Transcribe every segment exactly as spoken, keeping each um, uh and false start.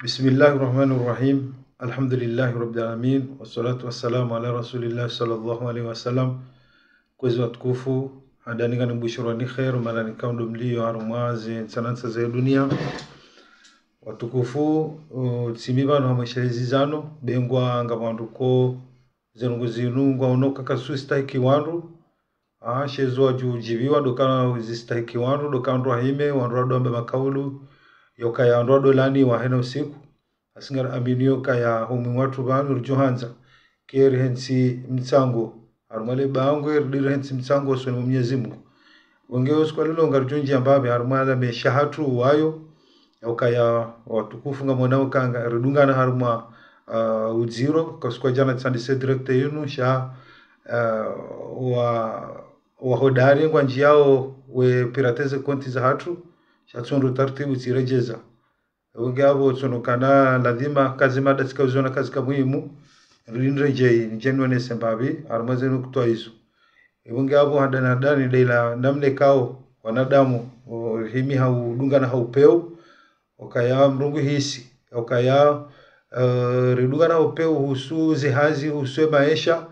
بسم الله الرحمن الرحيم. الحمد لله رب العالمين، والصلاة والسلام على رسول الله صلى الله عليه وسلم. Kwezi watukufu, handani ngani bushurani kheru, mana nikao ndo mlio harumwa ze ntsanantsa ze dunia. Watukufu, uh, tsi mi pvanu hamwesha ezi zano, bengwa nga wandru ko, ze ndrongoo zinu ngwaono ka kazisustahiki wandru, ah, she zo wadjo djiviwa ndo ka zistahiki wandru, ndo ka wandru wahime, wandru wado amba makaulu, yokaya wandru wado laniwa hena usiku. Asi ngari aminio kaya homwi watru pvanu ridjo handza, ke rihentsi mtsango, harumwa le bangwe, ridi rihentsi mtsango usoni mwa Mwenyezi Mungu. Wenge usiku wa leo ngaridjo ndjia mbapvi, harumwa la mesha hatru wayo, yokaya watukufu ngamwonao ka ngaridungana harumwa, ah, udziro, ka usiku wa djana tsandise direct yinu, sha, ah, wa, wa hodari ngwandjiao we pirate ze konti za hatru, sha tsi ndo taratibu tsiredjeza. Wenge apvo tsono kana lazima kazi mada tsika uzona kazi ka muhimu, rinredjei, ndje nonese mbapvi, harumwa ze nukutwa izo. Wenge apvo handani handani nde ila namna ikao, wanadamu, o, himi ha udungana ha upeu, okaya mdru ngu hisi, okaya, eh, ridungana ha upeu uhusu zihazi, uhusu ye maesha,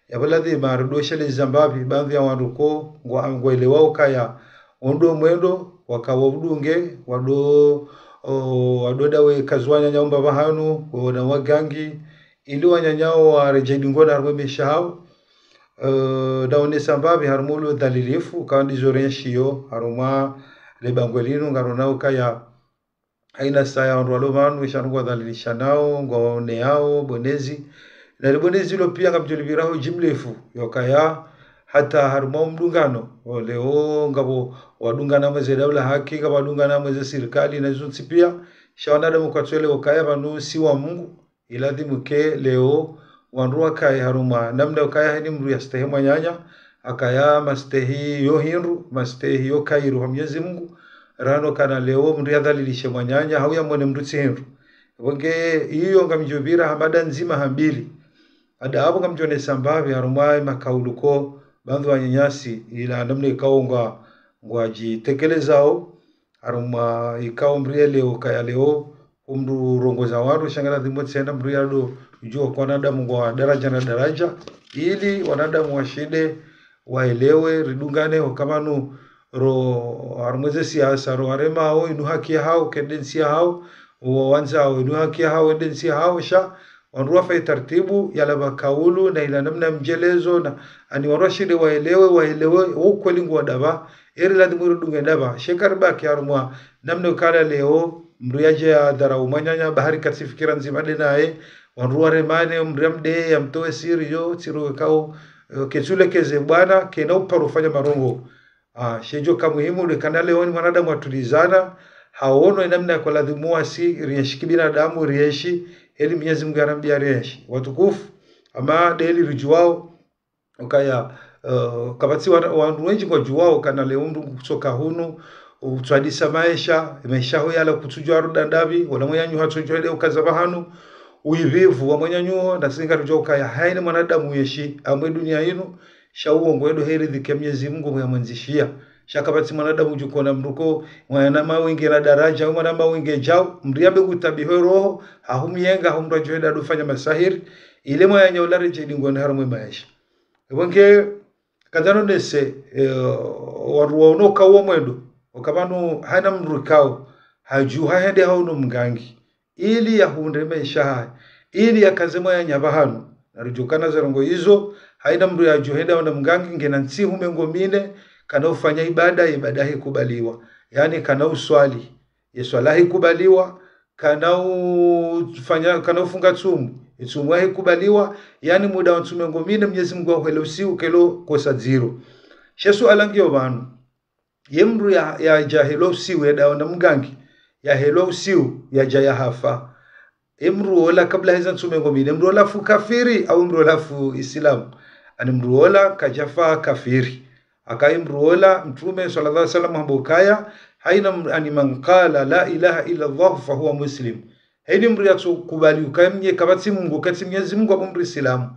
yapvo lazima ridosheleza mbapvi, baadhwi ya wandru ko, ngwa, ngwaelewa okaya, ondo mwendo, wakawa udunge, wado, o, wado dawe kazi wananya umba pvahanu, wona wagangi, ili wananya wo waredjei dingoni harumwa mesha hao, eh, daonesa mbapvi harumwa ulo dhalilifu, ka ndizo renshiyo, harumwa le bangwe linu, ngarona okaya, haina saya wandru walo pvanu, isha ngwadhalilishanao, ngwaoneao, bonezi. Na libonezi lo pia ngamdjo lipviraho jimlifu, yokaya hata harumwa umdungano, o leo ngapvo wadungana mweze daula haki, ngapvo wadungana mweze sirikali, na izo ntsi pia, sha wanadamu kwatsu elewa okaya pvanu si wa Mungu, ilazimu ke leo wandru wakaye harumwa namna ukaya heni mdru yastehi mwananya, akaya mastehi yo hindru, mastehi yo kheri ha Mwenyezi Mungu, rano kana leo mdru yadhalilishe mwananya, hau yamwone mdru tsi hindru. Wenge iyo ngamdjo pvira ha mada ndzima ha mbili. Ada apvo ngamdjo nesa mbapvi harumwa ye makaulu ko, baadhwi wananyasi, ila namna ikao ngwa, ngwadjitekelezao, harumwa ikao mdru ye leo, kaya leo, umdru rongoza wandru, sha ngalazimu tsena mdru yado, udjuwa kwa wanadamu ngwa daraja na daraja, ili wanadamu washinde, waelewe, ridungane, okamanu, ro, harumwa ze siasa, ro waremao, inu haki yahao, ke nde ntsi yahao, wo wandzao, inu haki yahao, nde ntsi yahao, sha, wandru wafanye taratibu, yala makaulu, na ila namna mdjelezo, na, ani wandru washinde waelewe, waelewe, wo ukweli ngwa dapva, eri lazimu ridunge dapva, she karibaki harumwa, namna ukala leo, mdru yadje yadharau mwananya, bahari katsi fikira ndzima nde naye, wandru waremane, mdru yamde, yamtowe siri yo, tsiro ikao, eh, ketsu lekeze bwana, kena uparo fanya marongo. Ah, she djo ka muhimu, nde kana leo ni mwanadamu atulizana, haono ye namna yakao lazimu wasi, rienshi kibinadamu, rienshi, eli Mwenyezi Mungu yarambiya rienshi. Watukufu, ama nde eli ridjuwao, okaya, eh, kapvatsi wa, wandru wendji ngwadjuwao kana leo mdru kutsoka hunu, utswadisa maesha, maesha ho yala kutsudjuwa ruda ndapvi, wala mwananyaho hatsudjuwa nde ukaza pvahanu, uivivu wa mwananyaho, na si ngaridjuwa okaya, haina mwanadamu yenshi, harumwa ye dunia inu, sha uwo ngwendo heri dhike Mwenyezi Mungu mwe yamwandzishiya. Sha kapvatsi mwanadamu udjo kona mdru ko, mwana mawe nge na daraja, mwana mawe nge djau, mdru yambe kutabiho roho, hahumyenga, hau mdru adjo henda ado fanya masahiri, ile mwananya ula redjei dingoni harumwa ye maesha. Epvo nge, kandza nonese, eh, wandru waono ka uwo mwendo, okamanu haina mdru ikao, hadjuha hende haono mgangi, ili yahundre maesha hahe, ili yakaze mwananya pvahanu. Na ridjo kana ze ndrongoo izo, haina mdru yadjo henda haono mgangi, ngena ntsihu mengo mine, kana ufanya ibada, ye ibada yahe ikubaliwa. Yaani kana uswali, ye swala yahe ikubaliwa, kana ufanya, kana ufunga tsumu, ye tsumu yahe ikubaliwa, yaani muda wa ntsihu mengo mine, Mwenyezi Mungu yahuhele usiu kelo kosa dziro. She suala ngiyo pvanu. Ye mdru ya, yadja helwa usiu, yenda haono mgangi, yahelwa usiu, yadja yahafa. Ye mdru ola kabla heza ntsihu mengo mine, mdru ola fu kafiri, au mdru ola fu Isilamu. Ani mdru ola kadjafa kafiri. Haka ye mdru ola, Mtrume, swallallahu alayhi wasallam, hamba ukaya, haina mdru, ani man qala la ilaha illa Allah fahuwa muslim. Haina mdru yatsokubali ukaya mnye kapvatsi Mungu, katsi Mwenyezi Mungu, apvo mdru Isilamu.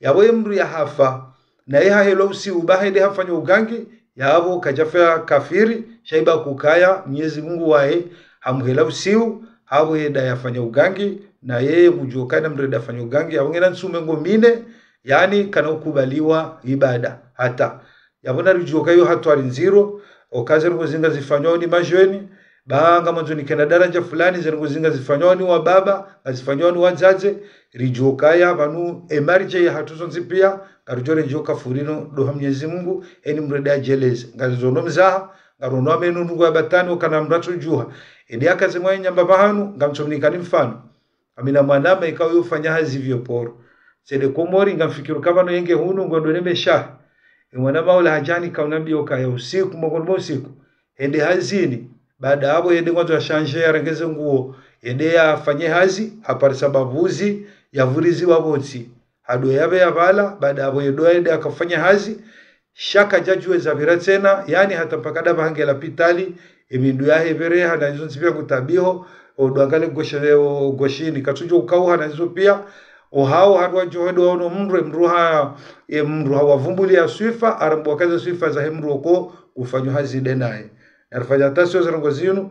Yapvo ye mdru yahafa, naye hahelwa usiu, ba hende hafanya ugangi, Yapvo kadjafa kafiri, sha iba kukaya Mnyezi Mungu waye hamhela usiu, hapvo yende yafanye ugangi, na yeye ngudjuo kana mdru yende yafanye ugangi, hapvo ngena ntsu mengo mine, yaani kana ukubaliwa ibada hata. Yapvo naridjuo ka iyo hatwari ndziro, oka ze ndrongo zi ngazifanywao ni madjeni, ba ngamwandzo nikena daraja fulani, ze ndrongo zi ngazifanywao ni wababa, ngazifanywao ni wadzadze, ridjuo kaya pvanu emarje yahatru zontsi pia, ngaridjo redjeo kafurini ndo ha Mnyezi Mungu, heni mdru yende yadjeleze. Ngazono mzaha, ngarono amenunu ngwa batani, okana mdru atsudjuha. Ende yakaze mwaye nyamba pvahanu, ngamtsomnikani mfano. Ngamina mwanama ikao yofanya hazi vieux port. Tsende Komori, ngamfikiri ka pvanu yenge hunu, ngwendo ne meshaha. E mwanama ula hadja ni kaunambia okaya usiku, mongoni mwa usiku, hende hazini. Baada yapvo yende ngwandzo yashanje, yarenge ze nguo, yende yafanye hazi, haparisa mapvuzi, yavuriziwa pvontsi. Hado yapve yapvala, baada yapvo yendo yende yakafanya hazi, sha kadjadjuwa zapvira tsena, yaani hata mpaka ndapvo hange lapitali, emindru yahe pvere, hana izo ntsi pia kutabiho, odo angale goshe, o goshini, katsudjo ukauha na izo pia, ohao harwadjo hedo ono mdru, emdru ha, emdru hawavumbulia swifa, harambwa kaze swifa zahe mdru oko, ufanyo hazi nde naye. Narifanya attention ze ndrongo zinu,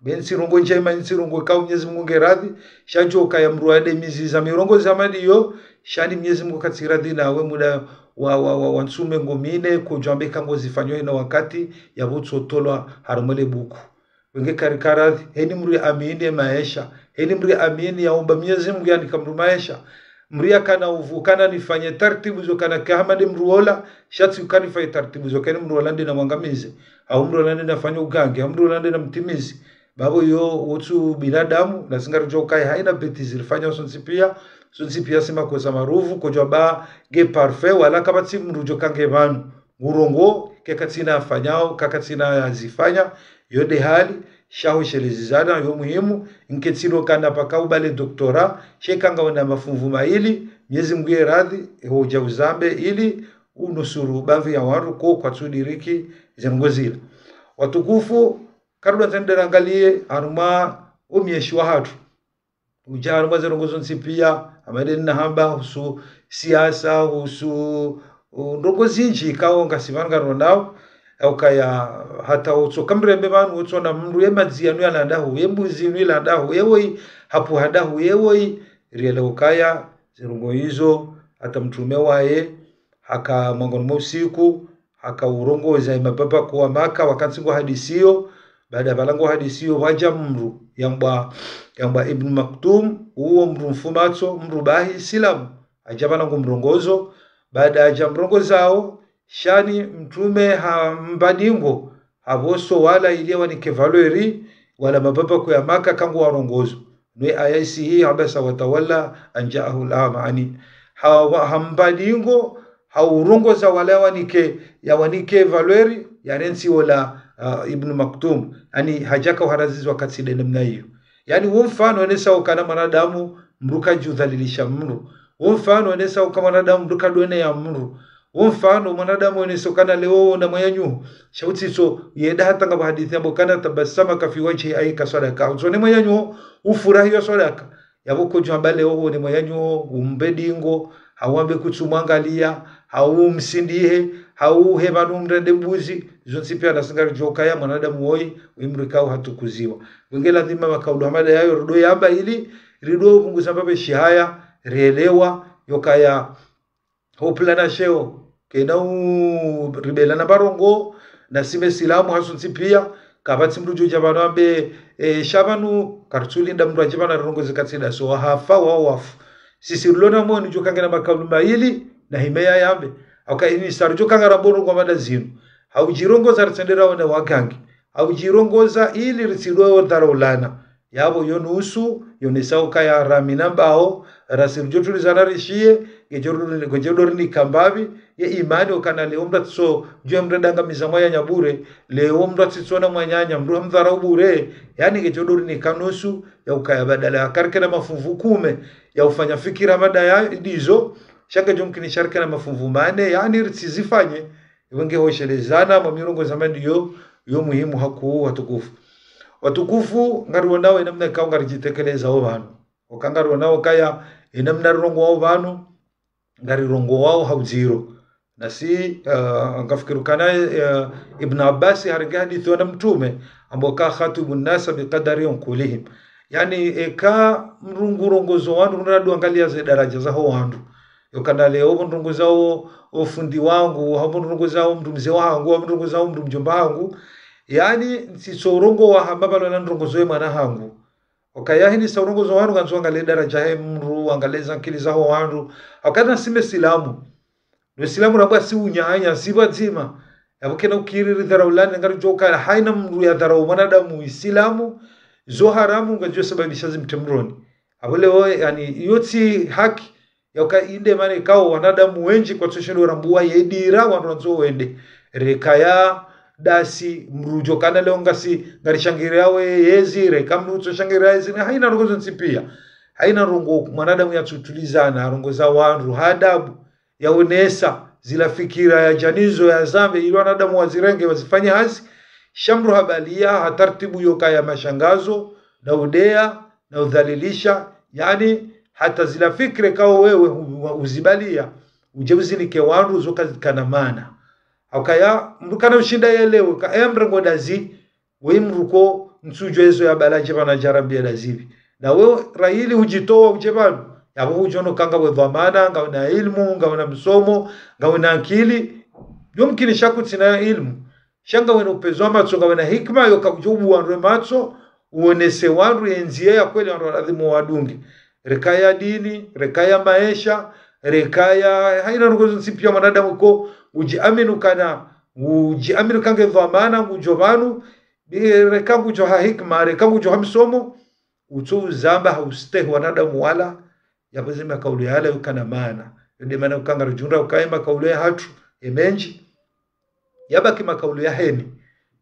be ntsi ndrongo ndjema, ntsi ndrongo ikao Mnyezi Mungu nge radhi, sha djo kaya mdru yende miziza mirongozi hama ndiyo, sha ni Mnyezi Mungu katsi radhi nawe muda wa, wa, wa, wa ntsu mengo mine, kodjo amba ka ngozifanyo hena wakati, yapvo utsotolwa harumwa le buku. Wenge karika radhi, heni mdru yaamini maesha, heni mdru yaamini yaomba Mnyezi Mungu yanika mdru maesha, mdru yakana uvu, kana nifanye taratibu zo kana ke hama nde mdru ola, sha tsi kana nifanye taratibu zo kana mdru ola nde namwangamize, hau mdru ola nde nafanye ugangi, hau mdru ola nde namtimize. Bapvo yo wotsu binadamu, na si ngaridjo kaya haina bêtise rifanya sontsi pia, sontsi pia si makosa maruvu, kodjo amba nge parfait, wala kapvatsi mdru djo ka nge pvanu. Ngurongo, ke katsina afanyao, ka katsina yazifanya, yo nde hali, sha hoshelezana, yo muhimu, nke tsilo kana paka ubale doctorat, sha eka ngawe na mafunvu mayili, Mnyezi Mungu ye radhi, hodja uzambe, ili unusuru bapvi ya wandru ko kwatsudiriki ze ndrongo zila. Watukufu, karudwa ntsende rangalie, harumwa omieshi wahatru. Udja harumwa ze ndrongo zontsi pia, hama nde nahamba, husu siasa, husu, uh, ndrongo zindji, ikao ngasi pvanu ngaronao, yaukaya hata utsoka mrembe pvanu, utsona mdru ye madzi yanu yala ndahu, ye mbuzi yinu yila ndahu, ye woyi, hapvuha ndahu, ye woyi, rielewe ukaya, ze ndrongo izo, hata mtrume waye, haka mwangoni mwa usiku, haka urongoza emapvapvako wa Maka, wakati ngwahadisiyo, baada pvala ngwahadisiyo, pvwadja mdru, yambwa, yambwa Ibn Maktum, uwo mdru mfumatso, mdru bahi, silamu, hadja pvala ngomrongozo, baada hadja mrongozao, sha ni mtrume hamba ndingo, hapvoso wala ili yawanike valeur, wala mapvapvako ya Maka ka ngwawarongozo. Nwe aya isihi, عبس وتولى أن جاءه الأعمى, ani, ha, wa, hamba ndingo, haurongoza wala yawanike, yawanike valeur, yarentsi ola, ah, Ibn Maktum, ani hadjaka uharazizwa katside namna iyo. Yaani, wo mfano onesao ukana mwanadamu mdru kadjudhalilisha mdru. Wo mfano onesao uka mwanadamu mdru kadweneya mdru. Wo mfano mwanadamu onesao ukana leo ona mwananyaho, sha utsitso, yenda hata ngapvo hadisi yambwa kana تبسمك في وجهه أيك صدقة. Utsone mwananyaho, ufurahi yo swadaka. Yapvo kodjo amba leo one mwananyaho, umbe ndingo, hau wambe kutsumwangalia, hau umsindihe, hau hepvanu umrende mbuzi, zontsi pia na si ngaridjo kaya mwanadamu woyi, uimrikao hatukuziwa. Wenge ladhima makaulu hama nda yayo rido yamba ili, rido upvunguza mbapve shihaya, rielewa, yokaya, ho plana sheo, kena u ribela na marongo, na si mesilamu hasontsi pia, kapvatsi mdru djo dja pvanu ambe, e, sha pvanu, karitsulinda mdru adje pvanu arongoze katsida so, wahafa, wao wafu. Sisi rilo na moni djo ka ngena makaulu mayili, na hime yayambe. Hauka ini sa ridjo ka ngarambo rongoa mada zinu. Haudjirongoza ritsendera wene wagangi. Haudjirongoza ili ritsido dharaulana. Yapvo yo nusu, yonesao ukaya rami na mbao, rasi ridjo tulizana rishiye, ngedjo ri-, ngedjo ndo rinika mbapvi, ye imani okana leo mdru atsodjo mdru adangamiza mwananya bure, leo mdru atsitsona mwananya, mdru hamdharau bure, yaani ngedjo ndo rinika nusu, ya ukaya badala ya karikena mafunvu kume, ya ufanya fikira mada ya ndizo, sha ngedjo mkinisha rikena mafunvu mane, yaani ritsizifanye, iwe nge hoshelezana, mwa mirongozi hama ndiyo, yo muhimu hakuu watukufu. Watukufu, ngarionao enamna ikao ngaridjitekelezao pvanu. Oka ngarionao ukaya enamna rirongowao pvanu, ngarirongowao haudziro. Nasi, eh, ngafikiri ukana, eh, Ibn Abbas harenge hadisi wana Mtrume, ambao ka khatibu nnasa biqadari unqulihim. Yaani, eka mdru ngurongozo wandru, mdru nadu angalia ze daraja zaho wandru. Yokana leo, mdru nguzao o fundi wangu, hau mdru nguzao mdru mze wangu, hau mdru nguzao mdru mdjomba wangu. Yaani, ntsitso urongoa hamba pvalo na ndrongozo ye mwana hangu. Okaya hini sa urongozo wandru, ngandzo angalie daraja he mdru, angalie ze ankili zaho wandru. Okana si Msilamu. No Usilamu rambwa si unyanya, si pvwadzima. Yapvo kena ukiri ridharaulane, ngaridjo ukaya haina mdru yadharau mwanadamu Isilamu, zo haramu, ngadjo sababisha zimtre mroni. Apvo leo, yaani, iyo tsi haki, yauka inde mana ikao wanadamu wendji kwatsu shindo rambua ye dira wandru wandzo wende. Rekaya dasi mdru djo kana leo ngasi, ngarishangiriao yezi, reka mdru utso shangiria yezi, na haina ndrongo zontsi pia. Haina ndrongo mwanadamu yatsutulizana, arongoza wandru, ha adabu, yaonesa zila fikira yadja nazo yazambe, ili wanadamu wazirenge, wazifanye hazi, sha mdru habalia, ha tartibu yokaya mashangazo, na udea, na udhalilisha, yaani, hata zila fikira kao wewe u-, uzibalia, udje uzinike wandru zo kazikana mana. Haukaya, mdru kana ushinda yelewe, ka emrengo dazi, we mdru ko ntsudjo ezo yabala dje pvanu djarambia dazi pvi. Na we rahili udjitowa udje pvanu, yapvo udjo no ka ngawe dhwamana, ngawe na ilmu, ngawe na msomo, ngawe na ankili. Yomkini sha kutsina ilmu. Sha ngawe na upvenuzi wa matso, ngawe na hikima, yoka udjo ubua wandru ye matso, uonese wandru ye ndzia ya kweli wandru ladhimu wadunge. Rekaya dini, rekaya maesha, rekaya haina ndrongo zontsi pia mwanadamu ko, udjiamini ukana, udjiamini uka nge dhwamana, ngudjo pvanu, bi-, reka ngudjo ha hikima, reka ngudjo ha msomo, utso uzamba ha ustehi wanadamu wala, yapvo ze makaulu yala yukana mana. Yo nde mana uka ngarudjundra uka ye makaulu yahatru, ye mendji, yabaki makaulu ya heni.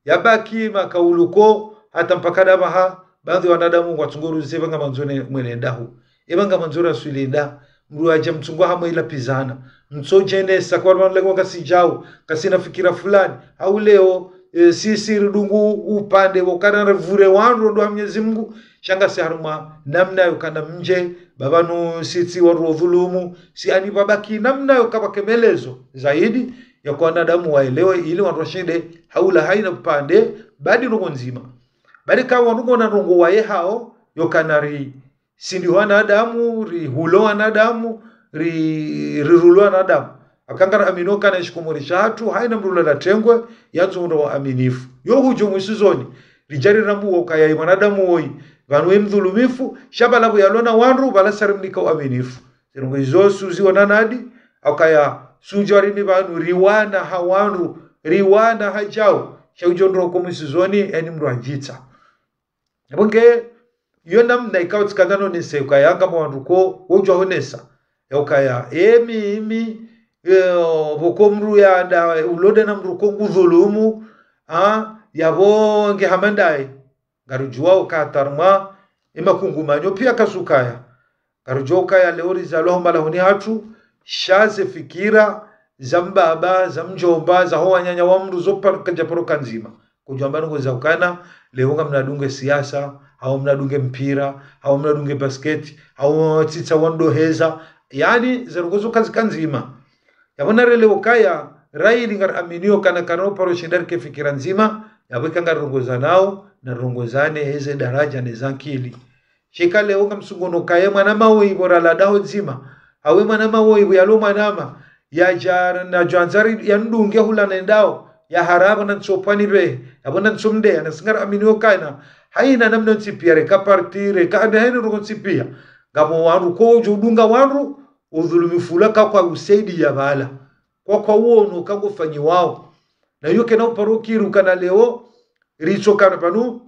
Yabaki makaulu ko hata mpaka dapvaha, baadhwi wanadamu ngwatsungo ruze pvanga mandzo ne mwene dahu. Ye pvanga mandzo raswili nda, mdru yadja mtsungo hamwe ila pvizana. Mtso djenesa kwa mdru lengwa kasidjao, kasina fikira fulani. Hau leo, e, sisi ridungu upande wokana rivure wandru ndo ha Mnyezi Mngu, sha ngasi harumwa namna yokana mdje, pvapvanu sitsi wandru wodhulumu, si ani pvabaki namna yoka pvake melezo zaidi, ya kwa wanadamu waelewe ili wandru washinde haula haina upande, badi ndrongo ndzima. Badi ka wandru ngona ndrongo waye hao, yokana ri, sindi wanadamu, rihulo wanadamu, ri, rirulo wanadamu. Aka ngaraminio kana eshikomori shahatru, haina mdru lala tengwe, yatsu hundra waaminifu. Yo hudjo mwisizoni, ridja rirambuo ukaya ye mwanadamu woyi, pvanu ye mdhulumifu, sha pvala pvo yalona wandru, pvala sa rimnika uaminifu. Ze ndrongo izo suziona nadi, haukaya sudjo rimi pvanu, riwana ha wandru, riwana ha djao, sha udjo ndro ko mwisizoni, eni mdru adjitsa. Yapvo nge, iyo namna ikao tsikandza nonese, ukaya ngapvo wandru ko, wodjwa honesa. Yaukaya, emi, imi, e, pvoko mdru yanda, ulode na mdru ko ngudhulumu, ha, yapvo nge hama ndaye. Ngarudjuao uka hata harumwa, emakungumanyo pia kasukaya. Ngarudjuao ukaya leo rizalwa ho malahoni hatru, sha ze fikira, za mbaba, za mdjomba, zaho wananya wa mdru zo paro-, kadja paro ka ndzima. Kudjwamba ndrongo za ukana, leo ngamnadunge siasa, hau mnadunge mpira, hau mnadunge basket, hau tsitsa wandru heza. Yaani, ze ndrongo zo kazika ndzima. Yapvo narelewe ukaya, rahili ngaraminio kana kana uparo shinda rike fikira ndzima, yapvo ika ngarirongozanao, narongozane heze daraja ne ze ankili. Sheka leo ngamsungono ukaya mwanama woyi pvo rala daho ndzima, hau mwanama woyi pvo yalo mwanama, yadja nadjo andza ri, yandunge hula nendao, ya harapvo na ntso pvani pvehe, yapvo na ntso mdeya, nasi ngaraminio ukana, haina namna ntsi pia, reka parti, reka ande haina ndrongo ntsi pia. Ngapvo wandru ko udjo udunga wandru, udhulumifu ula ka kwa usaidia pvala. Kwa kwa uono ka ngofanyiwao. Na iyo kena uparo kiri ukana leo, ritsokana pvanu,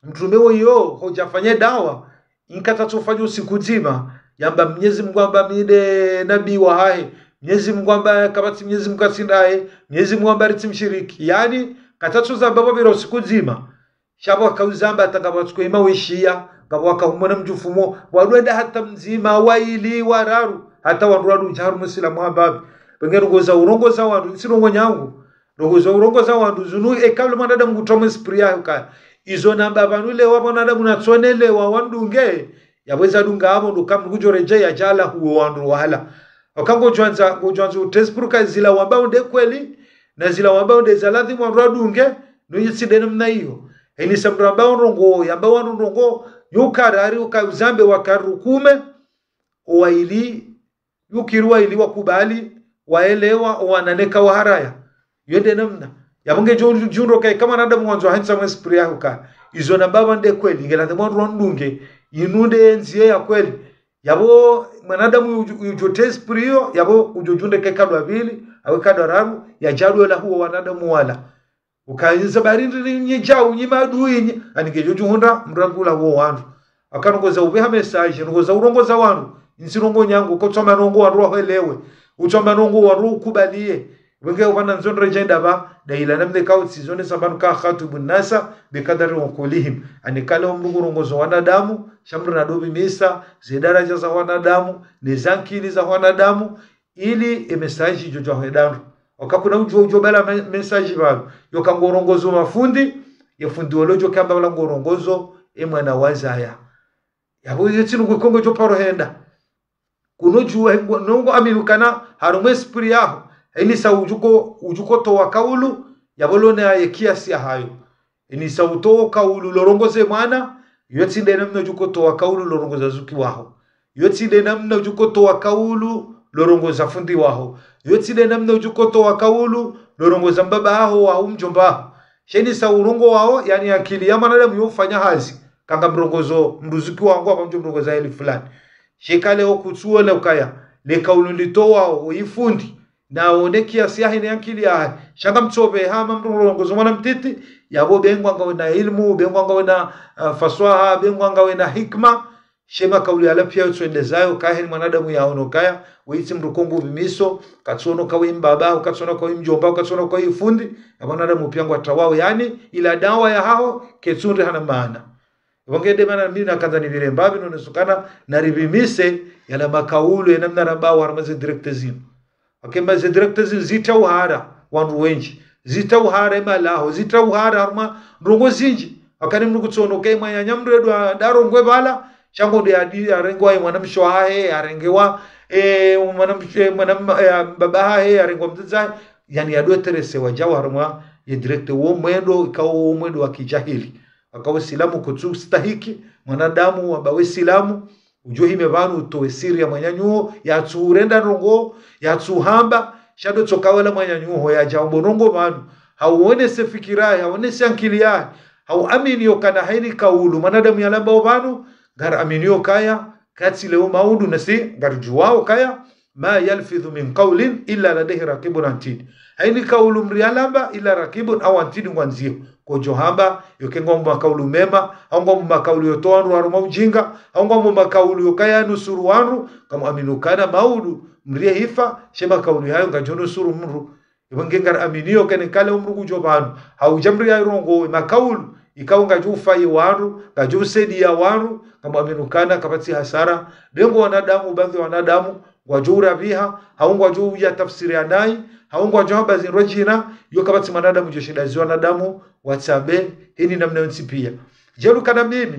mtrume woyi hodja afanye dawa, inka katsofanya usiku ndzima, yamba Mnyezi Mngu amba mi nde nabii wahahe, Mnyezi Mngu amba kapvatsi Mnyezi Mngu katsi ndaye, Mnyezi Mngu amba ritsi mshiriki. Yaani, katsozamba pvapvira usiku ndzima. Sha pvo wakauzamba hata ngapvo watsuko ima wishiya, ngapvo wakahumona mdjufumo, wadwenda hata mdzima, waili, wararu, hata wandru wadudja harumwa Usilamu hamba pvi. Pvenge ndrongo za urongoza wandru, ntsi ndrongo nyangu. Ndrongo za urongoza wandru, zinu eka ule mwanadamu ngutromwe esprit yahe ukaya. Izo namba pvanu leo wanadamu natsonelewa wandunge, yapvo eza dunga apvo ndo ka mdru kudjo redjeya djala huwo wandru wala. Oka ngodjwandza, ngodjwandza uteste pour que zila wambao nde kweli, na zila wambao nde za ladhimu wandru wadunge, no yitsi nde namna iyo. Heni sa mdru ambao ndrongoo, yambao wandru ndrongoo, yo karari uka uzambe wa karari kume, owaili, yo kiri waili wakubali, waelewa, owanane ka waharaya. Yo nde namna. Yapvo ngedjo djundro kayi ka mwanadamu wandzo hentsa mwe esprit yaho ka izo nambao nde kweli, nge ladhimu wandru wandunge, inu nde ndziya ya kweli. Yapvo mwanadamu udjo, udjo teste pour iyo, yapvo udjo djundre ke kadwa pvili, awe kadwa raru, yadjadwe la huwo wanadamu wala. Uka inza bari ndri nyi djau, nyi maadui nyi, ani ngedjo djuhundra mrangula wo wandru. Aka ndrongoo za upveha message, ndrongoo za urongoza wandru, ntsi ndrongoo nyangu, ko tsoma ndrongoo wandru wahwelewe, utsoma ndrongoo wandru ukubaliye. Wenge upvana ndzo ndredjenda pva, nda ila namna ikao tsi zo ne sambanu ka khatibu nnasa bikadari uqulihim. Ani kale omdru ngurongozo wanadamu, sha mdru nadopvimisa ze daraja za wanadamu, ne zankili za wanadamu, ili e message idjo djuwa hwenda ndro. Oka kuna udjo, udjo bala me-, message pvanu, yoka ngorongozo mafundi, ye fundi wolo djo kamba bala ngorongozo e mwana wazaya. Yapvo yetsi nungu ikongo djo paro henda. Kuno djuwa, nungu amini ukana harumwa esprit yaho. Heni sa udjuko, udjuko towa kaulu, yapvo lona ye kiasi yahayo. Heni sa utowa kaulu lorongoze mwana, yotsi nde namna udjuko towa kaulu lorongoza zuki waho. Yotsi nde namna udjuko towa kaulu lorongoza fundi waho. Yotsi nde namna udjuko towa kaulu lorongoza mbaba haho wa umdjomba haho. Sha heni sa urongowawo, yani akili ya mwanadamu yo ufanya hazi, ka ngamrongozo mdru zuki wangu, amba mdjo mrongoza heli fulani. Sha ika leo kutsuona ukaya, le kaulu nditowawo, oyi fundi, na one kiasi yahe ne ankili yahe. Sha ngamtsopve hama mdru ngurongozo mwana mtiti, yapvo be ngwa ngawe na ilmu, be ngwa ngawe na, ah, faswaha, be ngwa ngawe na hikma. Sha e makaulu yala pia yotsuendezayo, kahe ni mwanadamu yaono kaya, wetsi mdru kongo upvimiso, katsuono kawe mbaba, katsuono kawe mdjomba, katsuono kawe fundi, ya mwanadamu pia ngwa tawao, yani, ila dawa yahaho, ketsu ndri hana maana. Ipvo nge nde mana mimi nakandza nipvire mbapvi, no nesukana, naripvimise, yala makaulu, ye namna rambao harumwa ze direct zinu. Oka amba ze direct zinu zitsa uhara wandru wendji. Zitsa uhara e malaho, zitsa uhara harumwa ndrongoo zindji. Oka ni mdru kutsono ke mwananya mdru edwa ndarongwe pvala, sha ngo nde yadi, yarengwa e mwanamshe wahahe, yarengewa, e, mwanamshe, mwana, e, mbaba hahe, yarengwa mdzadze hahe. Yani yadweterese wadjau harumwa ye direct wo mwendo, ikao wo mwendo wa kijahili. Aka usilamu kutsu stahiki, mwanadamu wamba we silamu, udjo hime pvanu utowe siri ya mwananyaho, yatsu urenda ndrongoo, yatsu uhamba, sha ndo tsoka wala mwananyaho, yadja ombo ndrongoo pvanu, hau onese fikira yahe, hau onese ankili yahe, hau amini yokana haini kaulu, mwanadamu yalambao pvanu, ngari amini yokaya, katsi leo maudu nasi, ngari djuwao kaya, ما يلفظ من قول إلا لديه رقيب عتيد. Haini kaulu mdru yalamba ila rakibun au antidi ngwandzio. Kodjo hamba, yoke ngwambo makaulu mema, hau ngwambo makaulu yotowa wandru harumwa ujinga, hau ngwambo makaulu yokaya nusuru wandru, kamu amini ukana maudu, mdru ye hifa, she makaulu yayo ngadjo nusuru mdru. Ipvo nge ngari amini yokana kale omdru ngudjo pvanu, hau dja mdru yarongowe makaulu, ikao ngadjo ufayi wandru, ngadjo usaidiya wandru, kamu amini ukana kapvatsi hasara, be ngo wanadamu, baadhwi ya wanadamu, ngwadjo urapviha, hau ngwadjo uya tafsiri ya nayi, hau ngwadjo hamba zindru djina, yo kapvatsi mwanadamu djo shinda zi wanadamu watsambe, heni namna yontsi pia. Djeli ukana mimi,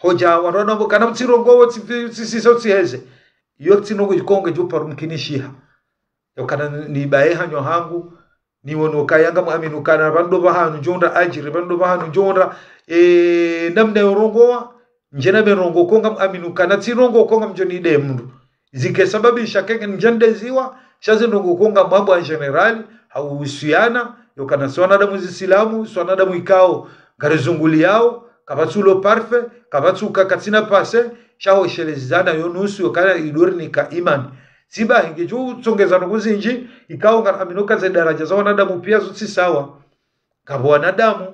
hodja wandru wanambo kana mtsirongowo tsi, tsi, tsi, tsi, tsiheze. Yo tsi ndrongoo ikonge djo paro mkinishiha. Yokana nibaye hanyo hangu, niwono kaya ngam amini ukana pvandru pvahanu ndjo ndra adjiri, pvandru pvahanu ndjo ndra, e, namna yorongowa, ndjena be ndrongoo ko ngam amini ukana tsi ndrongoo ko ngamdjo nide mdru. Zike sababisha kenge ndjende ziwa, sha zi ndrongoo ko ngamwambo en général, hau uhusiana, yokana si wanadamu zisilamu, si wanadamu ikao, ngari zunguliyao, kapvatsi ulo parfait, kapvatsi uka katsina passé, sha ho shelezana yo nusu yokana idori nika imani. Tsi bahi ngedjo utsongeza ndrongoo zindji, ikao ngari amini uka ze daraja za wanadamu pia zo tsi sawa. Ngapvo wanadamu,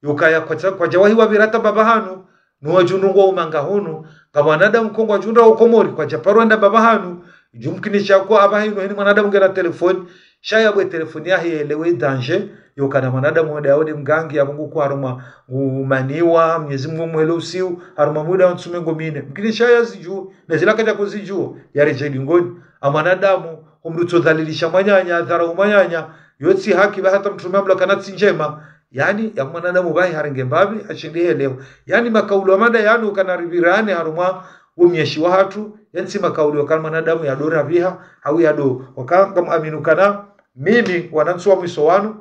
yokaya kwatsa, kwadja wahiwa pvira hata mbapvi hanu, no wadjo ndrongoo umanga hunu, ngapvo wanadamu ko ngwadjo ndra Ukomori, kwadja paro enda mbapvi hanu, idjo mkinisha ko apvaha inu heni mwanadamu ngena telefoni, sha yapvo e telefoni yahe yelewe danger, yokana mwanadamu wende yaone mgangi, yapvo nguko harumwa, ngumaniwa, Mnyezi Mungu mwele usiu, harumwa muda wa ntsu mengo mine. Mkinisha yazidjuwe, na zila kadja kuzidjuwa, yaredjei dingoni. A mwanadamu, omdru utsodhalilisha mwananya, adharau mwananya, yo tsi haki, ba hata mtrume amlakana tsi ndjema. Yani, ya mwanadamu bahi harenge mbapvi, hashindi helewa. Yani, makaulu amanda yanu kana ripvirane harumwa wo mnyeshi wahatru, yentsi makauli wakana mwanadamu yadorapviha, hau yado, wakanga muamini ukana, mimi wanantsu wa mwiso wanu,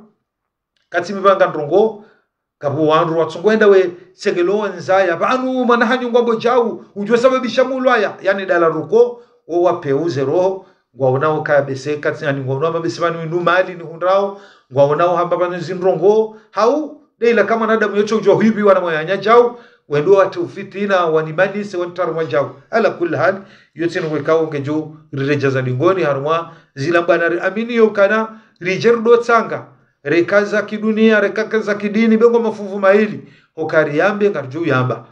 katsi mi pvanga ndrongoo, kapvo wandru watsongo wenda we sengelo ndzaya, pvanu mwana hanyu ngwambo djau, udjo sababisha mulwaya, yani dala ruko, wo wapeuze roho, ngwaonao kaya bese, katsi yani ngwaonao hamba bese pvanu inu mali nihundrao, ngwaonao hamba pvanu zindrongoo, hau, de ila ka mwanadamu yotso udjua hwipvi wana mwayanya djau, wendo wati ufitina, wanimanise, wanitaruma djau. Ala kulli hali, yotsi nukwe kao ngedjo riredja za dingoni, harumwa zila mbwana riamini yokana, ridje rudo tsanga, reka za kidunia, reka za kidini, bengo mafuvu maili, hoka riyambe, ngaridjo yamba.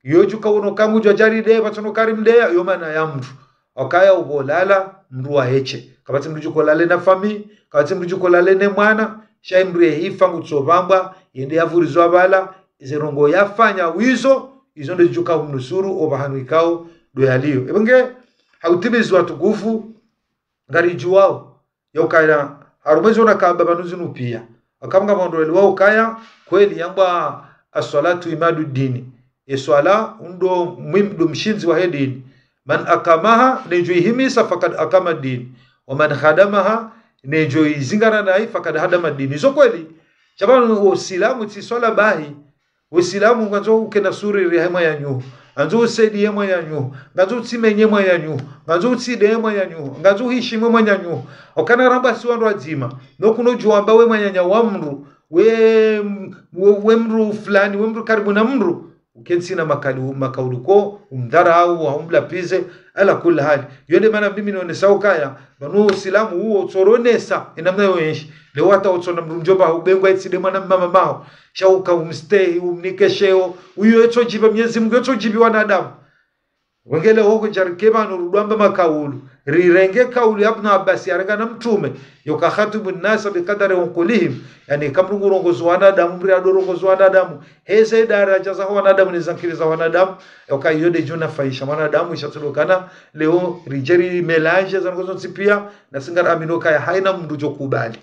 Yo djuka wono kangu djwa djari de, pvatsono kari mdeya, yo mana ya mndru. Okaya upvo lala, mndru wa heche. Kapvatsi mndru djuko lale na fami, kapvatsi mndru djuko lale ne mwana, sha yi mndru yehifa ngutso pvambwa, yende yavurizwa pvala, ize ndrongoo yafanya wizo, izo nde djuka umnusuru, opvahanu ikao, do yaliyo. Epvenge, hautimizi watukufu, ngaridjuwao, yokaya, harumwa izo nakamba pvanu zinu pia. Akamba ngapvo ndro eliwao kaya, kweli yambwa as-salatu imadu dini. Eswala, undo mwim-, ndo mshindzi wahe dini. Man akamaha, nedjo ihimisa, fakad akama dini. Wa man khadamaha, nedjo izingara nayi, fakad hadama dini. Izo kweli, sha pvanu wo usilamu tsi swala bahi, Usilamu ngandzo ukena sururi he mwananyaho, ngandzo usaidiye mwananyaho, ngandzo utsimenye mwananyaho, ngandzo utsideye mwananyaho, ngandzo uhishimwe mwananyaho. Okana ramba si wandru wadzima, no kuno djuwa amba we mwananya wa mndru, we, we, we mndru fulani, we mndru karibu na mndru, ukentsi na makali, makauli ko, umdharau, au umlapvize, ala kulli hali. Yo nde mana mimi nionesao kaya, pvanu usilamu uwo utsoronesa, enamna yo enshi. Leo hata utsona mndru mdjomba, ubengwa etside mwana mama maho. Sha uka umstehi, umnike sheo, uyo etso djipva Mwenyezi Mungu, etso djipvi wanadamu. Wengele hoko djarike pvanu rudwamba makaulu. Rirenge kaulu ya Ibn Abbas, yarenga na mtrume. Yoka khatibu nasa bikadari unkulihim. Yani, ka mndru ngurongozo wanadamu, mndru yadorongozo wanadamu. Heze daraja za wanadamu, ne zankili za wanadamu. Yoka iyo de djuna faisha wanadamu, isha tsudokana. Leo, ridjeri melange za ndrongoo zontsi pia. Na si ngaraminio kaya haina mndru djo kubali.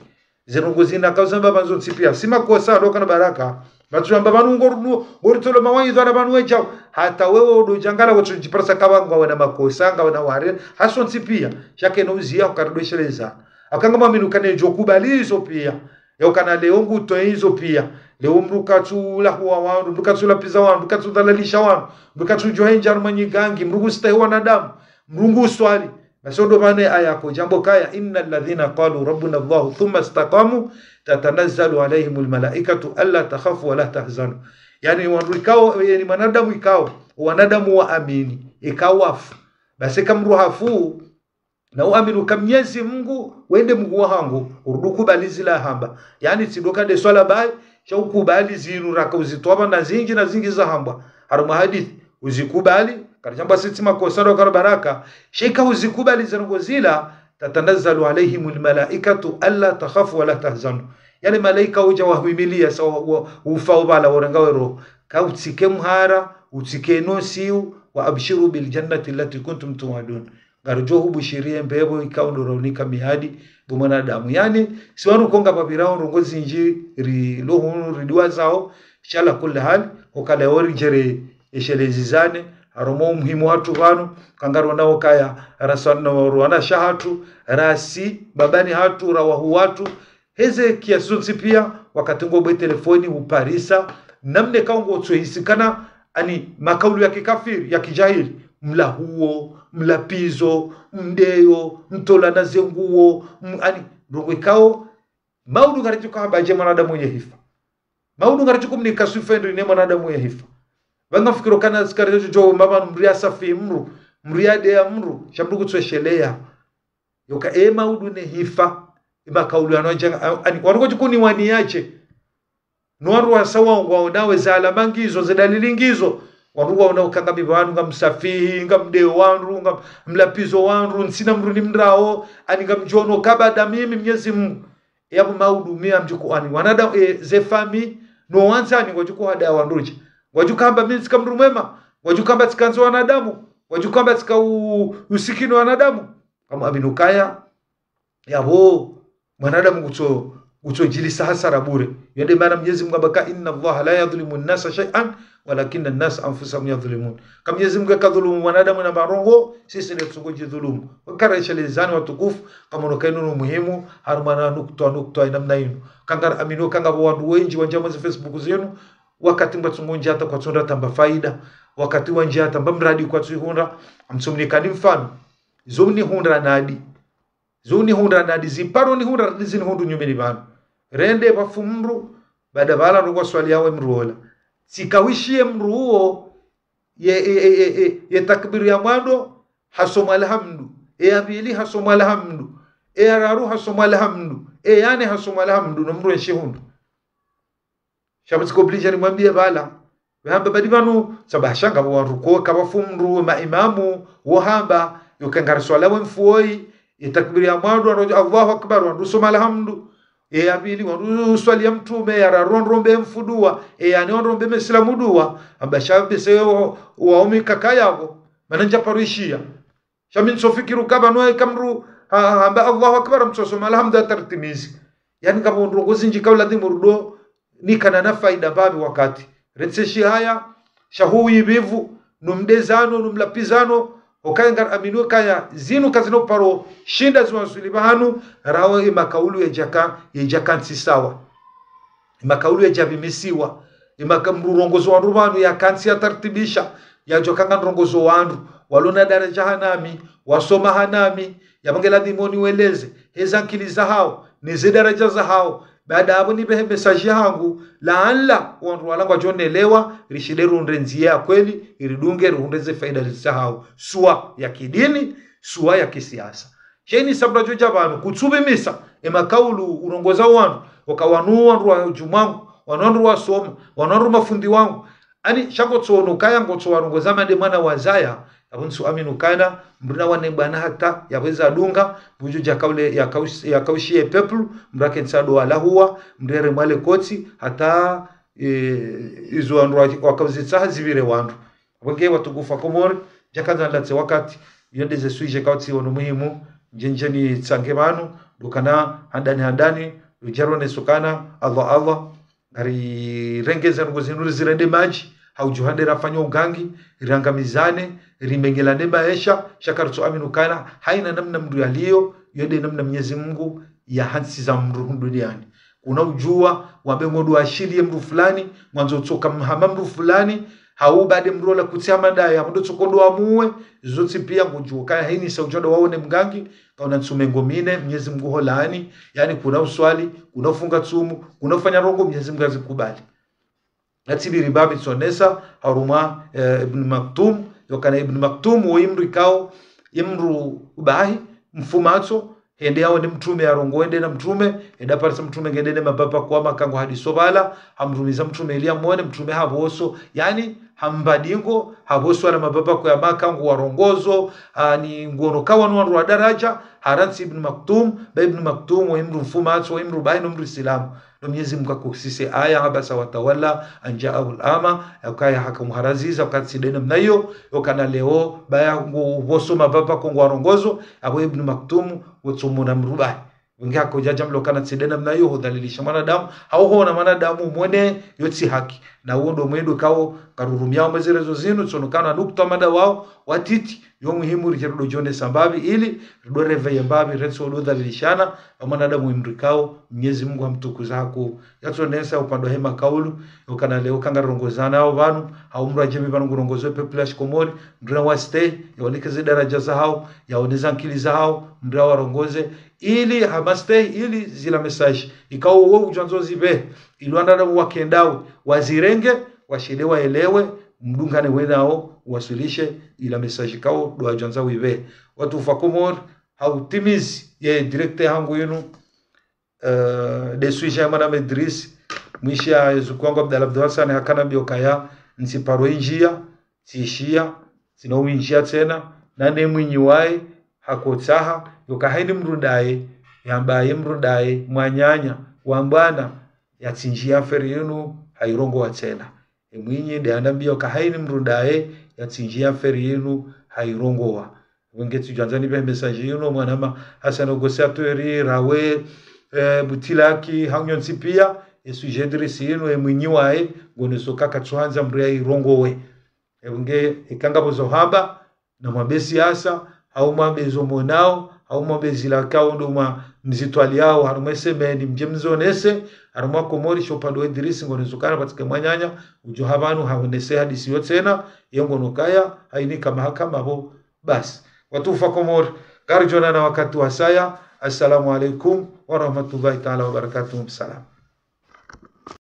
Ze ndrongoo zina kauzamba pvanu zontsi pia. Si makosa, ndo kana baraka. Batsu amba pvanu ngorunu, ngoritolo mawaidha na pvanu wedjao. Hata wewe udo djangala wetso djiparisa kaba ngwawe na makosa, ngawe na ware. Hasontsi pia. Sha keno uziya, ukaridwesheleza. Akanga mwaminu kane djo kubali izo pia. Yokana leo nguto izo pia. Leo mndru katsu lahuwa wandru, mndru katsu lapviza wandru, mndru katsu dhalalisha wandru, mndru katsu djohenja harumwa nyigangi, mndru ngustehi wanadamu, mndru nguswali. Basi ondo pvanu aya ko djambo kaya, إن الذين قالوا ربنا الله ثم استقاموا تتنزل عليهم الملائكة ألا تخافوا ولا تحزنوا. Yani wandru ikao, yani mwanadamu ikao, wanadamu waamini, ikao wafu. Basi ka mndru hafu, na uamini uka Mwenyezi Mungu, wende Mungu wahangu, urudi ukubali zila hamba. Yani tsi ndo ka nde swala bahi, sha ukubali zinu raka uzitwaba na zinji na zinji zahambwa. Harumwa hadithi, uzikubali, karidjamba si tsi makosa ndo kana baraka, sha ika uzikubali ze ndrongoo zila, تتنزل عليهم الملائكة ألا تخافوا ولا تحزنوا. Yale malaika udja wahwimiliya sa wa, wa, ufa ubala worenga wero. Ka utsike mhara, utsike nosiu, وأبشروا بالجنة التي كنتم توعدون. Ngaridjo hubushiriye mbepvo ikao ndo raunika miadi, bo mwanadamu. Yani, si wanu konga papvirao ndrongoo zinji rilo hunu ridiwazao, sha ala kulli hali, okala yo ridjere eshelezi zane, harumwa umuhimu hatru pvanu, kangarona okaya, rasa no ruwana shahatru, rasi, babani hatru, rawahu watru, heze kiasi zontsi pia, wakati ngo bwe telefoni, uparisa, namna kao ngotso hisikana, ani makaulu ya kikafiri, ya kijahili, mlahuo, mlapvizo, mdeyo, mtolana ze nguo, m-, ani, ndrongoo ikao, maudu ngaridjo kahamba dje mwanadamu yehifa. Maudu ngaridjo kumnika swifa ndri ne mwanadamu yehifa. Pvanga fikiro kana zikari djo djo mama mndru ya safi mndru, mndru ya deya mndru, sha mndru kutswesheleya. Yoka e maudu ne hifa, e makaulu yanu adjanga, ani, wanu kotsi kuni wani yache. No wandru wasa wa, waonawe ze alama ngizo, ze dalili ngizo. Wandru waona ukanga mi pvanu ngamsafihi, ngamdeyo wandru, ngamlapvizo wandru, ntsina mndru nimndrao, ani ngamdjono kabada mimi Mwenyezi Mungu. Yapvo maudu mi amdjuku ani. Wanadamu, e, ze fami, no wandzani, ngwadjuku hada wandru dje. Ngwadjuka hamba mi ntsika mndru mwema, ngwadjuka hamba tsika ndzo wanadamu, ngwadjuka hamba tsika u-, usikini wanadamu. Kamu aminu kaya, yapvo, mwanadamu kutso, kutso djilisa hasara bure. Yo nde mana Mwenyezi Mungu hamba ka, إن الله لا يظلم الناس شيئا ولكن الناس أنفسهم يظلمون. Ka Mnyezi Mungu yakadhulumu mwanadamu na marongo, sisi nde tsongo djidhulumu. Wakareshelezani watukufu, kamono kainu no muhimu, harumwa na nukta, nukta, inamna inu. Kangari amini, kangapvo wandru wendji wandjia mwa ze Facebook zinu, wakati mba tsongo ndjia hata kwatsundra tamba faida, wakati wandjia hata mba mradi kwatsuhundra, amtsumnikani mfano. Zo nihundra nadi. Zo nihundra nadi, ziparo nihundra nadi zinihundru nyumeni pvanu. Rende pvafu mndru, baada pvala ndo kwaswali yawe mndru ola. Tsikawishiye mndru uwo, ye, ye, ye, ye, ye, ye takbiri ya mwando, hasoma alhamdu. Ye ya pvili hasoma alhamdu. Ye ya raru hasoma alhamdu. Ye ya nne hasoma alhamdu, no mndru enshi hundru. Sha pvo tsiko obligé nimwambiye pvala. Wehamba badi pvanu, sababu hashanga pvo wandru ko, kapvafu mndru, maimamu, wohamba, yo kangari swala we mfuoyi, ye takbiri ya mwando, wandru, Allahu Akbar, wandru soma alhamdu. Ye ya pvili, wandru swali ya mtrume, ya raru, wandru rombe mfu dua, ye ya nne, wandru rombe mesilamu dua, amba sha pvese yo, waumi kaka yapvo, mana ndja parishiya. Sha mi ntsofikiri ukaya pvanu eka mndru, ha, ha, hamba Allahu Akbar, mtsosoma alhamdu hata ritimizi. Yaani kapvo ndrongo zindji ka uladhimu rudo, nikana na faida mbapvi wakati. Retse shihaya, sha huwi pvivu, no mdezano, no mlapizano, okaya ngari amini okaya, zinu kazina uparo shinda ziwaswili pvahanu, rawe ye makaulu yedjaka, yedjaka ntsi sawa. Ye makaulu yedjapvimisiwa. Ye maka mndru rongozo wandru pvanu yakantsi yatartibisha. Yadjuwa kanga ndrongozo wandru. Walo na daraja hanami. Wasoma hanami. Yapvo nge ladhimu niweleze. Heza nkili zahao. Neze daraja zahao. Baada yapvo nipvehe message hangu. Laanla wandru wala ngwadjonelewa. Rishinde rihundre ndziya ya kweli. Iridunge rihundre ze faida zahao. Swa ya kidini. Swa ya kisiasa. Sha ini sababu djo dja pvanu, kutsupvimisa, ye makaulu urongoza wandru, oka wanu wandru wa djumwa wangu, wanu wandru wasoma, wanu wandru mafundi wangu. Ani, sha ngotsoona okaya ngotso warongoza mande mwana wazaya, yapvo ntsu amini ukana, mndru na wane bwana hata, yapvo eza dunga, pvo djo dja kaule, yakaush-, yakaushiye peuple, mndru akentsi ado walahuwa, mndru ere mwale kotsi, hata, eh, izo wandru wa-, wakauzitsaha zipvire wandru. Apvo nge watukufu wa Komori, djaka ndzandza tsi wakati, yo nde ze sujet kautsi wono muhimu, ndje ndje nitsange pvanu, ndo kana handani handani, ndo djaro nesukana, Allah, Allah, ngarirengeze ndrongo zinu rizirende madji, ha udjuha nde rafanya ugangi, riangamizane, rimengelane maesha, sha karitsu amini ukana, haina namna mndru yaliyo, yo nde namna Mnyezi Mungu yahantsiza mndru hunu duniani. Kuna udjuwa, wambe ngodo ashiliye mndru fulani, mwandzo utsoka mhama mndru fulani, hau bade mndru ola kutsi hama ndaye, hama ndo tsokodo amuwe, zontsi piya ngodjuwa, kaya hainisa udjo ndo waone mgangi, kauna ntsu mengo mine, Mnyezi Mungu hulaani, yaani kuna uswali, kuna ufunga tsumu, kuna ufanya ndrongo, Mnyezi Mungu hazikubali. Natsibiri mbapvi tsonesa, harumwa, eh, Ibn Maktum, yokana Ibn Maktum, wo imndru ikao, imndru ubahi, mfumatso, hende yaone mtrume, yarongowe nde na mtrume, hende yaparisa mtrume ngende ne mababa kwa Maka ngo hadiso pvala, hamrumiza mtrume ili yamwone, mtrume hapvoso, yaani, hamba dingo, hapvoso wala mababa kwa Maka ngo warongozo, ani ngono kawa no wandru wa daraja, harantsi Ibn Maktum, ba Ibn Maktum, wo imndru mfumatso, wo imndru ubahi no mndru Isilamu. Ndo Mnyezi Mungu hakusise aya, عبس وتولى أن جاءه الأعمى, yakaya hakamuharaziza, wakati tsi nde namna iyo, yokana leo, baya ngo pvoso mababa ko ngo warongozo, apvo Ibn Maktum, wo tsomo na mndru ubahi. Wenge hakodja djamlo kana tsi nde namna iyo, hudhalilisha mwanadamu, hau hona mwanadamu mwone, yo tsi haki. Na uwo ndo mwendo kao, karurumia wo mwe ze réseaux zinu, tsono kana nukta mada wao, watiti, yo muhimu ridje rudo djonesa mbapvi ili, rudo réveiller mbapvi, retso udo dhalilishana, ba mwanadamu imndru ikao, Mnyezi Mungu hamtukuza haku. Yatsonesa upande wa he makaulu, yokana leo kanga rongozana hao pvanu, hau mndru adjemi pvanu ngurongozo peuple ya Shikomori, mndru na wastehi, yaoneke ze daraja zahao, yaone ze nkili zahao, mndru awarongoze, ili hamastehi, ili zila message, ikao wo udjwandzo zipvehe, ili wanadamu wakendawe, wazirenge, washinde waelewe, mdungane wenao, waswilishe, ila message ikao, ndo wadjwandzo wipvehe. Watukufu wa Komori, ha utimizi ye direct hangu inu, eh, nde sujet ya mwana Idris, mwishi ya zuku wangu Abdallah Abdou Hassane hakana mbio kaya, ntsiparo indjia, tsishiya, tsina uindjia tsena, nane mwinyi waye, hakotsaha, yoka haini mndru ndaye, yambaye mndru ndaye, mwananya, wa mbwana, yatsindjia affaire inu, hairongowa tsena. E mwinyi nde anambiya uka haini mndru ndaye yatsindjia affaire yinu hairongowa. Wenge tsidjwandzani pve message yinu, mwanama Hassan Ogosi Atweri, Rawe, eh, Butilaki, hanyu ntsi piya, e sujet Idrisi inu, e mwinyi waye, ngoneso kaka tsuhandza mdru ya irongowe. Ebunge, ikanga bozo hamba, na mwambe siasa, hau mwambe zo monao, hau mwambe zila kao ndo mwa mzitwali yao, harumwa e semaine, mdje mzonese, harumwa Komori, sho pvandru Idrisi, ngoneso kana pvatsike mwananya, udjo hapvanu, haonese hadisi yo tsena, ye ngono kaya, hainika mahakama pvo, basi. Watukufu wa Komori, ngaridjo onana wakati wasaya. Assalamu alaikum warahmatullahi taala wabarakatuh. Salam.